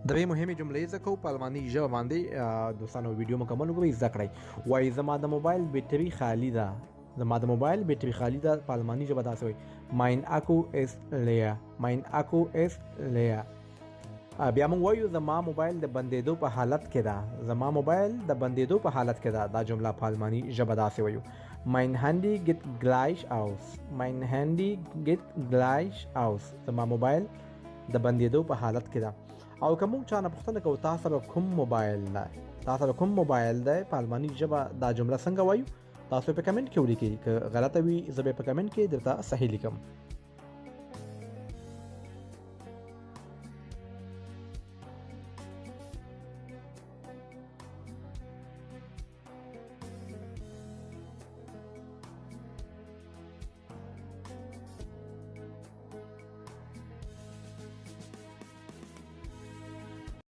درې مهمې جملې زده کوو په الماني ژبه باندې. دوستانو، ویډیو مکمل وګورئ، زده کړئ. وایي زما د موبایل بیټري خالي ده. زما د موبایل بیټري خالي ده، په الماني ژبه داسې وایي: Mein Akku ist leer. Mein Akku ist leer. بیا موږ وایو زما موبایل د بندېدو په حالت کې ده. زما موبایل د بندېدو په حالت کې ده، دا جمله په الماني ژبه داسې وایو: Mein Handy geht gleich aus. Mein Handy geht gleich aus. زما موبایل د بندېدو په حالت کې ده. او که موږ چا نه پوښتنه کوو تا سره کوم موبایل دی، تا سره کوم موبایل دی، په الماني ژبه دا جمله څنګه وایو؟ تاسو په کمنټ کې ولیکئ. که غلطه وي، زه به په کمنټ کې درته صحیح لیکم.